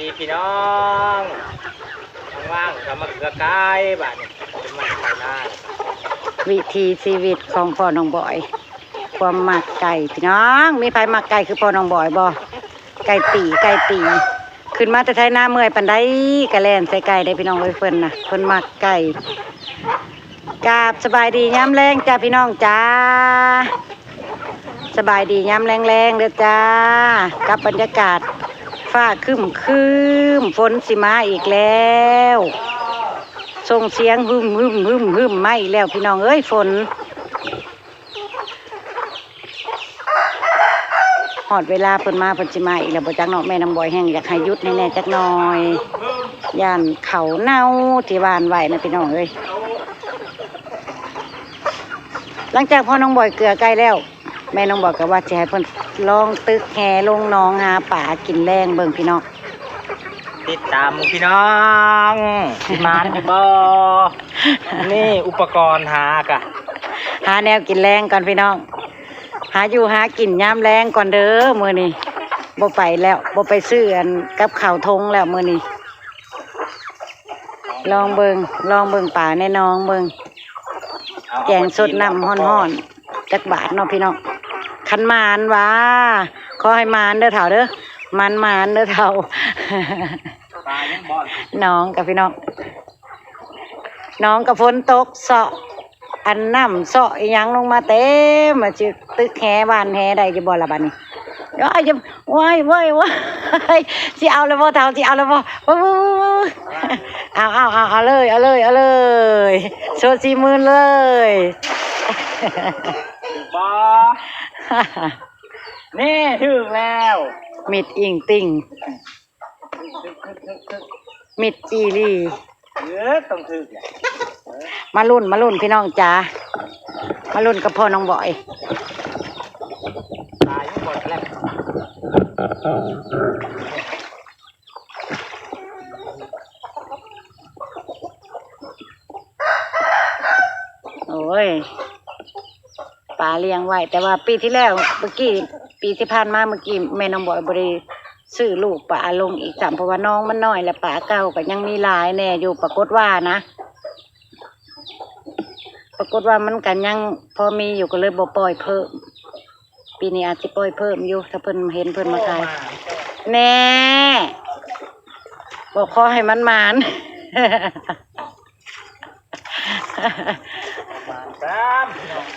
ດີພີ່ນ້ອງ ວ່າງໆກໍມາເກືອໄກ່ບາດນີ້ ເປັນມັນໄປນາ. ວິຖີຊີວິດຂອງພໍ່ນ້ອງບອຍ ຄວາມມັກໄກ່ພີ່ນ້ອງ. ມີໃຜມັກໄກ່ຄືພໍ່ນ້ອງບອຍບໍ່? ໄກ່ຕີ ໄກ່ຕີ ຂຶ້ນມາແຕ່ໄຖນາເມື່ອຍປານໃດກໍແລ່ນໃສ່ໄກ່ເດ້ພີ່ນ້ອງເອີຍ. ເພິ່ນນະ ເພິ່ນມັກໄກ່. ກາບສະບາຍດີຍາມແລງຈ້າພີ່ນ້ອງຈ້າ. ສະບາຍດີຍາມແລງໆເດີຈ້າ ກັບບັນຍາກາດຟ້າຄຶ້ມໆ ຝົນຊິມາອີກແລ້ວ. ສົ່ງສຽງຮຶມໆໆໆ ມາອີກແລ້ວພີ່ນ້ອງເອີຍ ຝົນ. ຮອດເວລາເພິ່ນມາ ເພິ່ນຊິມາອີກແລ້ວບໍ່ຈັກເນາະ. ແມ່ນ້ອງບອຍແຮ່ງຢາກໃຫ້ຢຸດໃຫ້ແດ່ຈັກໜ່ອຍ ຢ້ານເຂົ້າເນົ່າທີ່ຫວ່ານໄວ້ນະພີ່ນ້ອງເອີຍ. ຫຼັງຈາກພໍ່ນ້ອງບອຍເກືອໄກ່ແລ້ວ ແມ່ນ້ອງບອຍກໍວ່າຊິໃຫ້ເພິ່ນລອງຕຶກແຫລົງໜອງຫາປາກິນແລງເບິ່ງພີ່ນ້ອງ. ຕິດຕາມພີ່ນ້ອງ ຊິມານຢູ່ບໍ່? ນີ້ອຸປະກອນຫາກະ ຫາແນວກິນແລງກ່ອນພີ່ນ້ອງ ຫາຢູ່ຫາກິນຍາມແລງກ່ອນເດີມື້ນີ້. ບໍ່ໄປແລ້ວ ບໍ່ໄປຊື້ອັນກັບເຂົ້າຖົງແລ້ວມື້ນີ້. ລອງເບິ່ງ ລອງເບິ່ງປາໃນໜອງເບິ່ງ ແກງສົດນ້ຳຮ້ອນໆ ຈັກບາດເນາະພີ່ນ້ອງ. ຄັນໝານຫວາ ຂໍໃຫ້ໝານເດີເຖົ້າເດີ ໝານໆເດີເຖົ້າ. ໜອງກະພີ່ນ້ອງ ໜອງກະຝົນຕົກເຊາະ ອັນນ້ຳເຊາະອີ່ຫຍັງລົງມາເຕັມ ວ່າຊິຕຶກແຫຫວ່ານແຫໄດ້ຢູ່ບໍ່ລະບາດນີ້. ໂອ້ຍ ໂອ້ຍ ໂອ້ຍ ໂອ້ຍ ຊິເອົາແລ້ວບໍ່ເຖົ້າ ຊິເອົາແລ້ວບໍ່? ເອົາ ເອົາ ເອົາ ເອົາເລີຍ ເອົາເລີຍ ເອົາເລີຍ ໂຊສີມືນເລີຍ. ບໍ່ ນີ້ຖືກແລ້ວ ມິດອີງຕິ່ງ ມິດອີ່ຫຼີ. ເອີ ຕ້ອງຖືກແຫຼະ. ມາລຸ້ນ ມາລຸ້ນພີ່ນ້ອງຈ໋າ ມາລຸ້ນກັບພໍ່ນ້ອງບອຍ. ຕາຍຍັງບໍ່ແລ້ວ. ໂອ້ຍ ປາລ້ຽງໄວ້ ແຕ່ວ່າປີທີ່ແລ້ວ ເມື່ອກີ້ ປີທີ່ຜ່ານມາເມື່ອກີ້ ແມ່ນ້ອງບອຍບໍ່ໄດ້ຊື້ລູກປາລົງອີກຊ້ຳ ເພາະວ່າໜອງມັນນ້ອຍ ແລະ ປາເກົ່າກໍຍັງມີຫຼາຍແດ່ຢູ່. ປາກົດວ່ານະ ປາກົດວ່າມັນກໍຍັງພໍມີຢູ່ ກໍເລີຍບໍ່ປ່ອຍເພີ່ມ. ປີນີ້ອາດຊິປ່ອຍເພີ່ມຢູ່ ຖ້າເພິ່ນເຫັນເພິ່ນມາຂາຍ. ແນ່ ບໍ່ຂໍໃຫ້ມັນໝານ.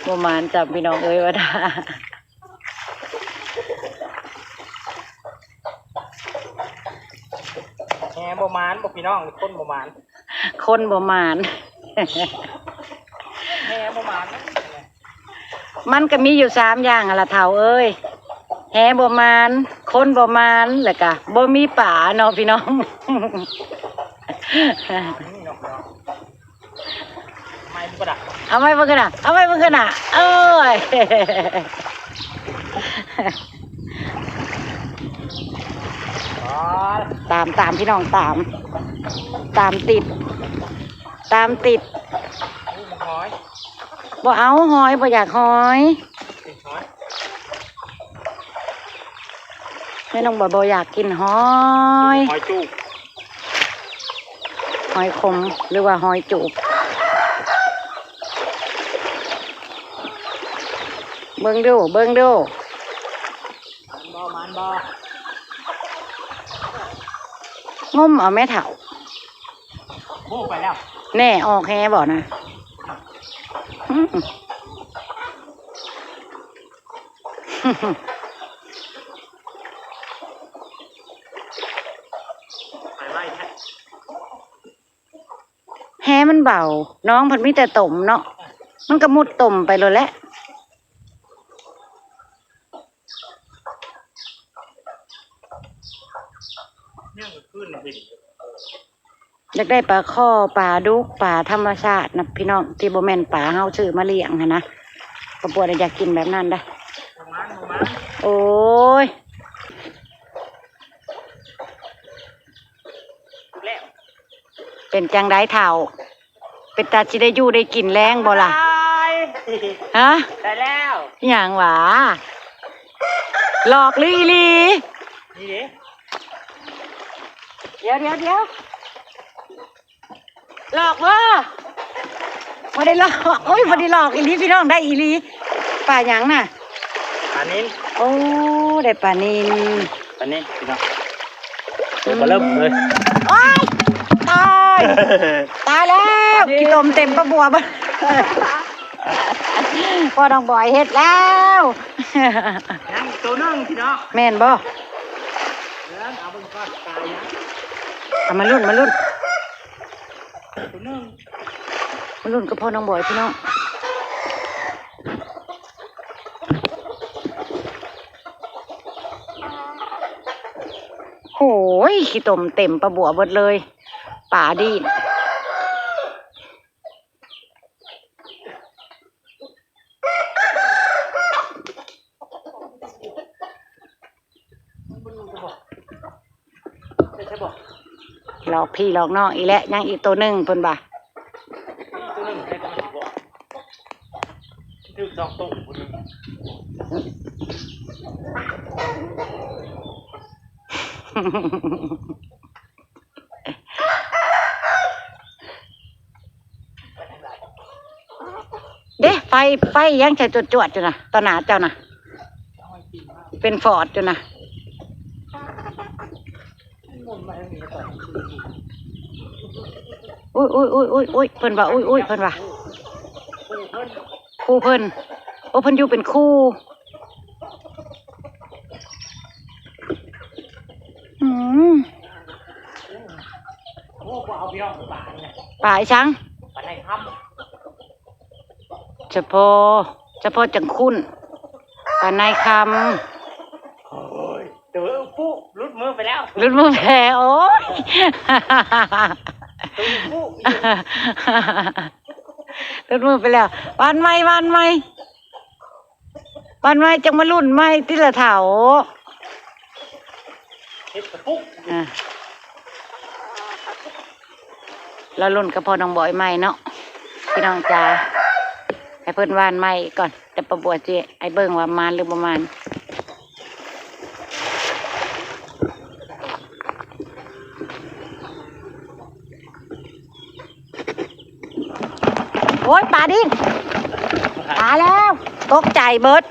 ບໍ່ໝານຈ້ຳພີ່ນ້ອງເອີຍ ວ່າດາ. ແຫ່ບໍ່ໝານບໍ່ພີ່ນ້ອງ ຄົນບໍ່ໝານ ຄົນບໍ່ໝານ ແຫ່ບໍ່ໝານ. ມັນກໍມີຢູ່ສາມຢ່າງຫັ້ນລະເຖົ້າເອີຍ ແຫ່ບໍ່ໝານ ຄົນບໍ່ໝານ ແລ້ວກະບໍ່ມີປາເນາະພີ່ນ້ອງ. ເອົາໄມ້ເບິ່ງກັນນະ ເອົາໄມ້ເບິ່ງກັນນະ ເອົາໄມ້ເບິ່ງກັນນະ ໂອ້ຍ. ຕາມ ຕາມ ພີ່ນ້ອງ ຕາມ ຕາມຕິດ ຕາມຕິດ. ບໍ່ເອົາຫອຍ ບໍ່ຢາກຫອຍ. ແມ່ນ້ອງບອຍບໍ່ຢາກກິນຫອຍ ຫອຍຈູບ ຫອຍຂົມ ຫຼືວ່າຫອຍຈູບ. ເບິ່ງດູ ເບິ່ງດູ ໝານບໍ່ ໝານບໍ່? ງົມເອົາແມ່ເຖົ້າ. ໂອ້ ໄປແລ້ວ ແນ່ ອອກແຫບໍ່ນະ? ອືມ ໄປໄວແທ້. ແຫມັນເບົາ ໜອງເພິ່ນມີແຕ່ຕົມເນາະ ມັນກໍມຸດຕົມໄປໂລດແຫຼະ. ຢາກໄດ້ປາຄໍ່ ປາດຸກ ປາທຳມະຊາດນະພີ່ນ້ອງ ທີ່ບໍ່ແມ່ນປາເຮົາຊື້ມາລ້ຽງຫັ້ນນະ. ປາປວດຢາກກິນແບບນັ້ນໄດ໋. ໂອ້ຍ ເປັນຈັ່ງໃດເຖົ້າ? ເປັນຕາຊິໄດ້ຢູ່ໄດ້ກິນແລງບໍ່ລະ? ຮະ? ໄດ້ແລ້ວ. ຫຍັງຫວາ? ຫຼອກຫຼືອີ່ຫຼີ? ນີ້ເດ້. ດຽວໆໆ ຫຼອກບໍ່? ບໍ່ໄດ້ຫຼອກ. ໂອ້ຍ ບໍ່ໄດ້ຫຼອກອີ່ຫຼີພີ່ນ້ອງ ໄດ້ອີ່ຫຼີ. ປາຫຍັງນະ? ປານິນ. ໂອ້ ໄດ້ປານິນ ປານິນພີ່ນ້ອງ. ໂອ້ ບໍ່ເລີ່ມເລີຍ. ໂອ້ຍ ຕາຍ ຕາຍແລ້ວ ຂີ້ຕົມເຕັມປາບົວເບິດ. ພໍ່ນ້ອງບອຍເຮັດແລ້ວ. ຍັງອີກໂຕໜຶ່ງພີ່ນ້ອງ. ແມ່ນບໍ່? ເບິ່ງ ເອົາເບິ່ງກ່ອນ ຕາຍຫຍັງ. ເອົາມາລຸ້ນ ມາລຸ້ນ ໂຕໜຶ່ງ ມາລຸ້ນກັບພໍ່ນ້ອງບອຍພີ່ນ້ອງ. ໂອ້ຍ ຂີ້ຕົມເຕັມປາບົວເບິດເລີຍ ປາດີນ. ຫຼອກພີ່ຫຼອກນ້ອງອີກແລ້ວ. ຍັງອີກໂຕໜຶ່ງເພິ່ນວ່າ ອີກໂຕໜຶ່ງໃຫ້ມັນບໍ່ຖືກສອງໂຕພຸ້ນ. ເດ້ ໄຟ ໄຟຍັງໃຊ້ຈວດໆຢູ່ນະ ຕໍ່ໜ້າເຈົ້ານະ ເປັນຟອດຢູ່ນະ. ອຸ້ຍໆໆໆ ເພິ່ນວ່າ ອຸ້ຍໆ ເພິ່ນວ່າ ຄູ່ເພິ່ນ ໂອ້ ເພິ່ນຢູ່ເປັນຄູ່. ອືມ ໂອ້ ບໍ່ເອົາພີ່ນ້ອງ ປານີ້ນະ ປາອີ່ສັງ? ປາໃນຄຳ ສະເພາະ ສະເພາະຈັ່ງຄຸ້ນ ປາໃນຄຳ. ໂອ້ຍ ໂຕ ປຸ ຫຼຸດມືໄປແລ້ວ ຫຼຸດມືໄປແລ້ວ. ໂອ້ຍ ໂຕ ປຸ ຫຼຸດມືໄປແລ້ວ. ຫວ່ານໃໝ່ ຫວ່ານໃໝ່ ຫວ່ານໃໝ່ ຈັ່ງມາລຸ້ນໃໝ່ຕິລະເຖົ້າ. ເຮັດກະປຸກ ອ່າ ລະລຸ້ນກັບພໍ່ນ້ອງບອຍໃໝ່ເນາະ ພີ່ນ້ອງຈ໋າ. ໃຫ້ເພິ່ນຫວ່ານໃໝ່ກ່ອນ ແຕ່ປ້າບົວຊິໃຫ້ເບິ່ງວ່າໝານຫຼືບໍ່ໝານ. ໂອ້ຍ ປາດິນ ຕາຍແລ້ວ ຕົກໃຈເບິດ.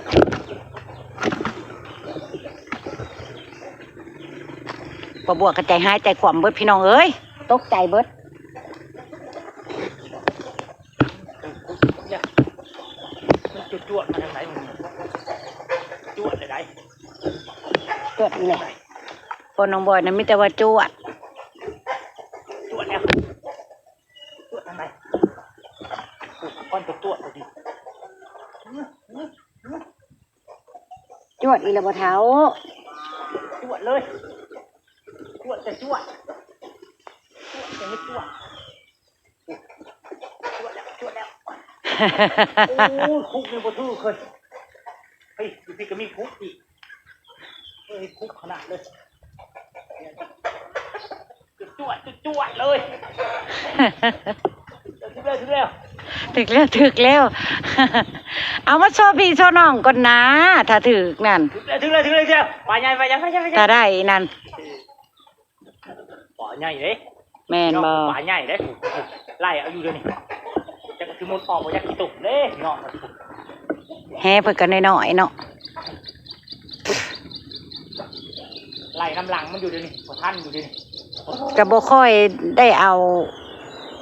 ປ້າບົວກະໃຈຫາຍໃຈຂວ້ຳເບິດ ພີ່ນ້ອງເອີຍ ຕົກໃຈເບິດ. ມັນຈວດໆມາທາງໃດ ມັນຈວດໄດ້ ຈວດນີ້ແຫຼະ. ພໍ່ນ້ອງບອຍນະມີແຕ່ວ່າຈວດ ຈວດແລ້ວ ຈວດທາງໃດ ໂອ້ ຄວັນຈະຈວດເລີຍ ຈວດອີກແລ້ວບໍ່ເຖົ້າ ຈວດເລີຍ ຈວດຈະຈວດ ຈວດຈະເຮັດຈວດ. ໂອ້ຍ ຄຸກນີ້ບໍ່ຖືກເລີຍ ເຮີ້ຍ ຢູ່ພີ້ກະມີຄຸກອີກ ເຮີ້ຍ ຄຸກຂະໜາດເລີຍ ຈວດໆເລີຍ ຖືກແລ້ວ ຖືກແລ້ວ ຖືກແລ້ວ ຖືກແລ້ວ. ເອົາມາໂຊພີ່ໂຊນ້ອງກ່ອນນາ ຖ້າຖືກນັ້ນ ຖືກແລ້ວ ຖືກແລ້ວ ຖືກແລ້ວ ປາໃຫຍ່ ປາໃຫຍ່ ປາໃຫຍ່ ຖ້າໄດ້ນັ້ນ. ປາໃຫຍ່ເດ້ ແມ່ນບໍ່? ປາໃຫຍ່ເດ້ ໄລ່ເອົາຢູ່ດຽວນີ້ ຈັກຊິໝົດອອກບໍ່ຈັກ ຂີ້ຕົມເດ້ເນາະ ແຫເພິ່ນກະນ້ອຍໆເນາະ ໄລ່ນຳຫຼັງມັນຢູ່ດຽວນີ້ ບໍ່ທັນຢູ່ດຽວນີ້ ກະບໍ່ຄ່ອຍໄດ້ເອົາ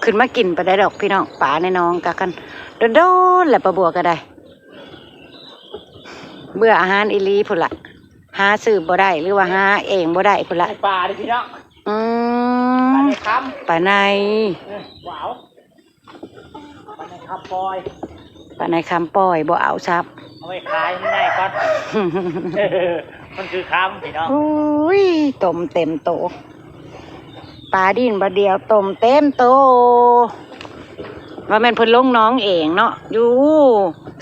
ຂຶ້ນມາກິນປານໃດດອກພີ່ນ້ອງ ປາໃນໜອງກະຄັນ ດົນໆແຫຼະ ປ້າບົວກະໄດ້ ເບື່ອອາຫານອີ່ຫຼີພຸ້ນລະ ຫາຊື້ບໍ່ໄດ້ ຫຼືວ່າຫາເອງບໍ່ໄດ້ພຸ້ນລະ ປາເດ້ພີ່ນ້ອງ. ອືມ ປາໃນຄຳ ປາໃນ ເອີ ບໍ່ເອົາ ປາໃນຄຳປ່ອຍ ປາໃນຄຳປ່ອຍ ບໍ່ເອົາຊ້ຳ ເອົາໄວ້ຂາຍໃຫ້ມັນໃຫຍ່ກ່ອນ ມັນຄືຄຳພີ່ນ້ອງ. ໂອ້ຍ ຕົມເຕັມໂຕ ປາດິນບາດດຽວ ຕົມເຕັມໂຕ ວ່າແມ່ນເພິ່ນລົງໜອງເອງເນາະ ຢູ່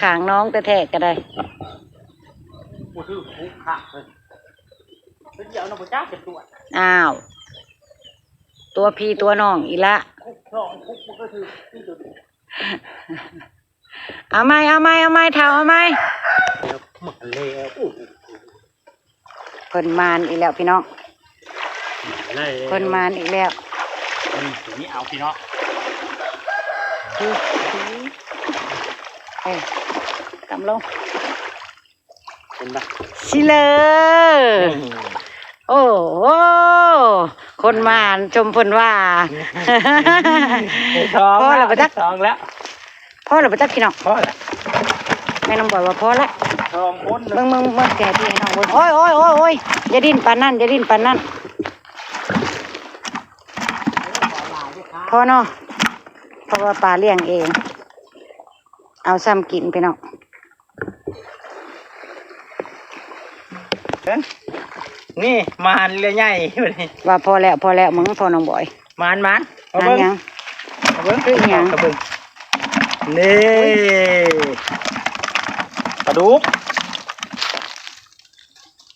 ຂ້າງໜອງແທ້ໆກະໄດ້. ບໍ່ຖືກຄຸກຄັກເລີຍ ເພິ່ນຊິເອົານຳບໍ່ຈັກຈະຕວດ. ອ້າວ ຕົວພີ່ຕົວນ້ອງອີກລະ ຄຸກສອງຄຸກບໍ່ຄືຖືກ ເອົາໃໝ່ ເອົາໃໝ່ ເອົາໃໝ່ ເຖົ້າ ເອົາໃໝ່ ມາແລ້ວ ໂອ້ ເພິ່ນມານອີກແລ້ວພີ່ນ້ອງ. ໄດ້ແລ້ວ ຄົນມານອີກແລ້ວ. ອືມ ຕົວນີ້ເອົາພີ່ນ້ອງ ເອີ ກຳລົງ ເຫັນບໍ່ ຊິເລີ. ອືມ ໂອ້ໂຫ ຄົນມານຊົມເພິ່ນວ່າ ໄດ້ສອງ ພໍແລ້ວບໍ່ຈັກ ໄດ້ສອງແລ້ວ. ພໍແລ້ວບໍ່ຈັກພີ່ນ້ອງ ພໍແລ້ວ ແມ່ນ້ອງບອຍວ່າພໍແລ້ວ ສອງຄົນ ເບິ່ງ ເບິ່ງ ເບິ່ງ ແກະທີ່ໃຫ້ນ້ອງເບິ່ງ. ໂອ້ຍ ໂອ້ຍ ໂອ້ຍ ໂອ້ຍ ຢ່າດີ້ນປານນັ້ນ ຢ່າດີ້ນປານນັ້ນ ພໍເນາະ ເພາະວ່າປາລ້ຽງເອງ ເອົາຊ່ຳກິນພີ່ນ້ອງ. ເບິ່ງ ນີ້ ມານເຫຼືອໃຫຍ່ ບາດນີ້ ວ່າພໍແລ້ວ ພໍແລ້ວ ມຶງ ພໍນ້ອງບອຍ ມານ ມານ ມານຫຍັງ ເອົາເບິ່ງ ຄືອີຫຍັງ ເອົາເບິ່ງ ນີ້ ປາດຸກ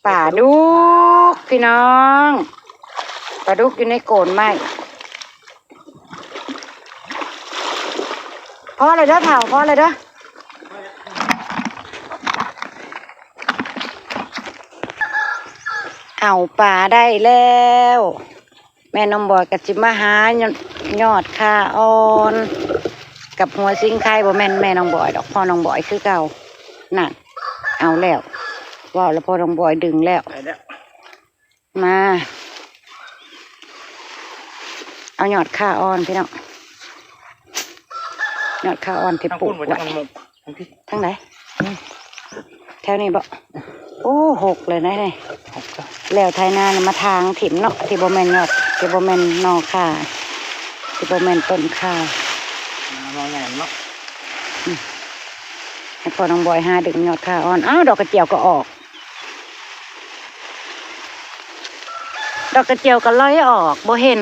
ປາດຸກພີ່ນ້ອງ ປາດຸກຢູ່ໃນໂກນໄມ້. ພໍແລ້ວເດີເຖົ້າ ພໍແລ້ວເດີ ເອົາປາໄດ້ແລ້ວ. ແມ່ນ້ອງບອຍກໍຊິມາຫາຍອດ ຍອດຂ່າອ່ອນກັບຫົວສິງໄຄ. ບໍ່ແມ່ນແມ່ນ້ອງບອຍດອກ ພໍ່ນ້ອງບອຍຄືເກົ່າ. ນັ້ນ ເອົາແລ້ວ ເວົ້າແລ້ວ ພໍ່ນ້ອງບອຍດຶງແລ້ວ ໄປແລ້ວ. ມາ ເອົາຍອດຂ່າອ່ອນພີ່ນ້ອງ ຍອດຂ່າອ່ອນທີ່ປູກໄວ້. ທາງໃດ? ອືມ ແຖວນີ້ບໍ? ໂອ້ ຫົກເລີຍນະນີ້ ຫົກແລ້ວ. ແລ້ວໄຖນານີ້ມາຖາງຖິ້ມເນາະ ທີ່ບໍ່ແມ່ນຍອດ ທີ່ບໍ່ແມ່ນໜໍ່ຂ່າ ທີ່ບໍ່ແມ່ນຕົ້ນຂ່າ ໜໍ່ໃຫຍ່ເນາະ. ອືມ ໃຫ້ພໍ່ນ້ອງບອຍຫາດຶງຍອດຂ່າອ່ອນ. ອ້າວ ດອກກະຈຽວກໍອອກ. ດອກກະຈຽວກໍລອຍອອກ ບໍ່ເຫັນ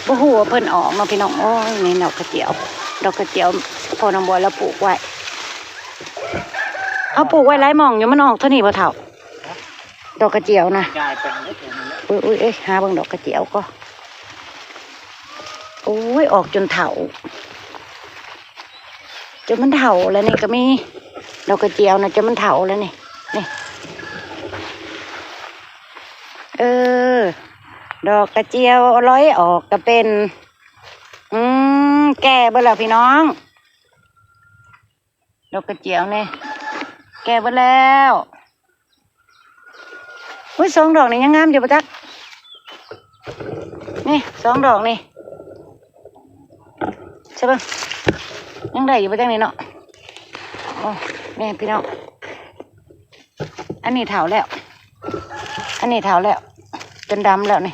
ບໍ່ຮູ້ວ່າເພິ່ນອອກເນາະພີ່ນ້ອງ. ໂອ້ຍ ນີ້ດອກກະຈຽວ ດອກກະຈຽວພໍ່ນ້ອງບອຍລາວປູກໄວ້. ເຮົາປູກໄວ້ຫຼາຍໝ່ອງຢູ່ ມັນອອກເທົ່ານີ້ບໍ່ເຖົ້າ? ດອກກະຈຽວນະ. ຢາຍໄປເລີຍ ເອີ ເອີ ຫາເບິ່ງດອກກະຈຽວກໍ ໂອ້ຍ ອອກຈົນເຖົ້າ. ຈົນມັນເຖົ້າແລ້ວນີ້ ກໍມີດອກກະຈຽວນະ ຈົນມັນເຖົ້າແລ້ວນີ້ ນີ້ ເອີ ດອກກະຈຽວລອຍອອກກໍເປັນ ອືມ ແກ່ເບິດແລ້ວພີ່ນ້ອງ ດອກກະຈຽວນີ້ ແກ່ເບິດແລ້ວ. ໂອ້ຍ ສອງດອກນີ້ຍັງງາມຢູ່ບໍ່ຈັກ ນີ້ ສອງດອກນີ້ ໃຊ່ເບິ່ງ ຍັງໄດ້ຢູ່ບໍ່ຈັກນີ້ເນາະ. ໂອ້ ນີ້ພີ່ນ້ອງ ອັນນີ້ເຖົ້າແລ້ວ ອັນນີ້ເຖົ້າແລ້ວ ຈົນດຳແລ້ວນີ້.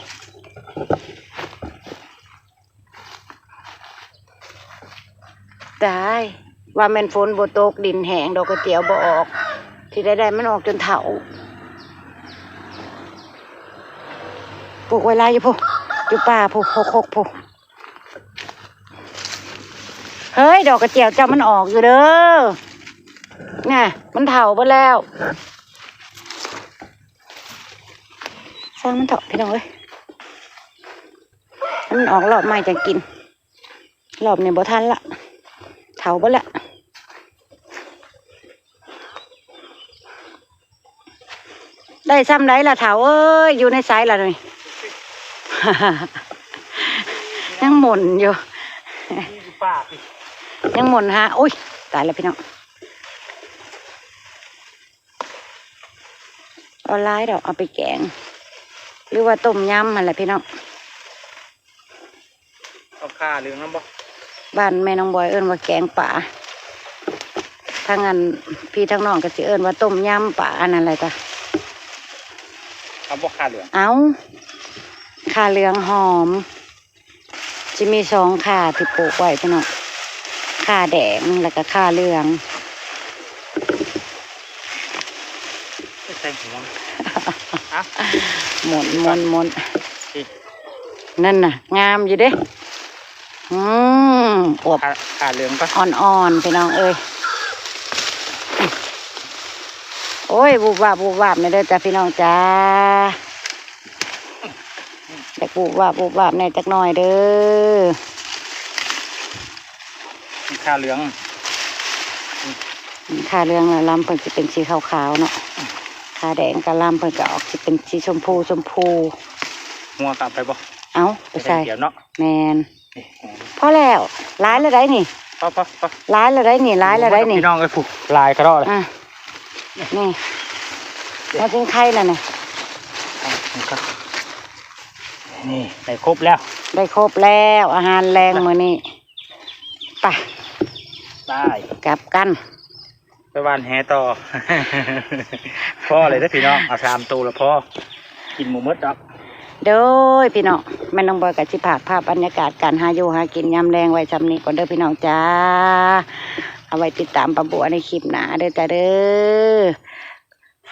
ຕາຍ ວ່າແມ່ນຝົນບໍ່ຕົກ ດິນແຫ້ງ ດອກກະຈຽວບໍ່ອອກ ທີ່ໄດ້ໆ ມັນອອກຈົນເຖົ້າ. ປູກໄວ້ຫຼາຍຢູ່ພຸ້ນ ຢູ່ປ່າພຸ້ນ ຫົກຫົກພຸ້ນ. ເຮີ້ຍ ດອກກະຈຽວເຈົ້າມັນອອກຢູ່ເດີ ນະ ມັນເຖົ້າເບິດແລ້ວ. ຊ່າງມັນເຖາະພີ່ນ້ອງເອີຍ ໃຫ້ມັນອອກລອບໃໝ່ຈັ່ງກິນ ລອບນີ້ບໍ່ທັນລະ ເຖົ້າເບິດລະ. ໄດ້ຊ່ຳໃດລະເຖົ້າເອີຍ ຢູ່ໃນໃສລະນີ້ ຍັງໝົນຢູ່ ຍັງໝົນຫາ ໂອ້ຍ ຕາຍແລ້ວພີ່ນ້ອງ. ບໍ່ຫຼາຍດອກ ເອົາໄປແກງ ຫຼືວ່າຕົ້ມຍຳຫັ້ນແຫຼະພີ່ນ້ອງ. ເອົາຂ່າເຫຼືອງນຳບໍ່? ບ້ານແມ່ນ້ອງບອຍເອີ້ນວ່າແກງປາ ທາງອັນພີ່ທາງນ້ອງກໍຊິເອີ້ນວ່າຕົ້ມຍຳປາ ອັນນັ້ນແຫຼະກະ. ເອົາບໍ່ຂ່າເຫຼືອງ? ເອົາ ຂ່າເຫຼືອງຫອມ. ຊິມີສອງຂ່າທີ່ປູກໄວ້ພີ່ນ້ອງ ຂ່າແດງ ແລ້ວກໍຂ່າເຫຼືອງ. ໃສ່ຫົວ ເອົ້າ ໝົນ ໝົນ ໝົນ ນັ້ນນະ ງາມຢູ່ເດ້. ອືມ ອວບ ຂາ ຂາເຫຼືອງກໍອ່ອນໆ ພີ່ນ້ອງເອີຍ. ໂອ້ຍ ວຸບວາບ ວຸບວາບແດ່ເດີຈ້າ ພີ່ນ້ອງຈ້າ. ຢາກວຸບວາບ ວຸບວາບແດ່ຈັກໜ້ອຍເດີ. ຂາເຫຼືອງ ຂາເຫຼືອງລະລຳເພິ່ນຊິເປັນສີຂາວໆ ເນາະ ຂາແດງກະລຳເພິ່ນກະອອກຊິເປັນສີຊົມພູ ຊົມພູ. ຫົວກໍເອົາໄປບໍ່? ເອົາໄປໃສ່ ດຽວເນາະ ແມ່ນ ນີ້ ພໍແລ້ວ ຫຼາຍແລ້ວໃດ໋ນີ້ ພໍ ພໍ ພໍ ຫຼາຍແລ້ວໃດ໋ນີ້ ຫຼາຍແລ້ວໃດ໋ນີ້ ພີ່ນ້ອງເອີຍ ຜູ້ຫຼາຍຂະດອກ ອ່ະ ນີ້ ຫົວຊິງໄຄນັ້ນນະ ນີ້ໄດ້ຄົບແລ້ວ ໄດ້ຄົບແລ້ວ ອາຫານແລງມື້ນີ້ ໄປ ໄປ ກັບກັນ ໄປຫວ່ານແຫຕໍ່ ພໍແລ້ວເດີພີ່ນ້ອງ ເອົາສາມໂຕລະພໍ ກິນບໍ່ໝົດດອກ ໂດຍພີ່ນ້ອງ ແມ່ນ້ອງບອຍກໍຊິພາກພາບບັນຍາກາດການຫາຢູ່ຫາກິນຍາມແລງໄວ້ຊ່ຳນີ້ກ່ອນເດີພີ່ນ້ອງຈ້າ ເອົາໄວ້ຕິດຕາມປ້າບົວໃນຄລິບໜ້າເດີຈ້າເດີ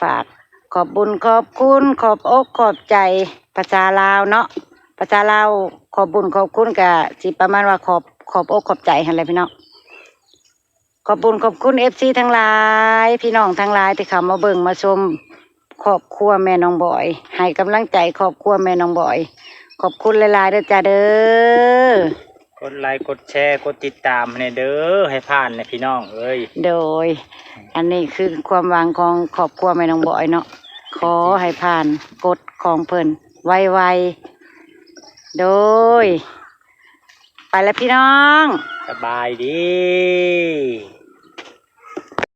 ຝາກຂອບບຸນຂອບຄຸນ ຂອບອົກຂອບໃຈ ພາສາລາວເນາະ ພາສາລາວຂອບບຸນຂອບຄຸນກະຊິປະມານວ່າຂອບ ຂອບອົກຂອບໃຈຫັ້ນແຫຼະພີ່ນ້ອງ ຂອບບຸນຂອບຄຸນເອັຟຊີທັງຫຼາຍ ພີ່ນ້ອງທັງຫຼາຍທີ່ເຂົ້າມາເບິ່ງມາຊົມຄອບຄົວແມ່ນ້ອງບອຍ ໃຫ້ກຳລັງໃຈຄອບຄົວແມ່ນ້ອງບອຍ ຂອບຄຸນຫຼາຍໆເດີຈ້າເດີ ກົດໄລກົດແຊກົດຕິດຕາມໃຫ້ແດ່ເດີ ໃຫ້ຜ່ານແດ່ພີ່ນ້ອງເອີຍ ໂດຍ ອັນນີ້ຄືຄວາມຫວັງຂອງຄອບຄົວແມ່ນ້ອງບອຍເນາະ ຂໍໃຫ້ຜ່ານກົດຂອງເພິ່ນໄວໆ ໂດຍ ໄປລະພີ່ນ້ອງ ສະບາຍດີ.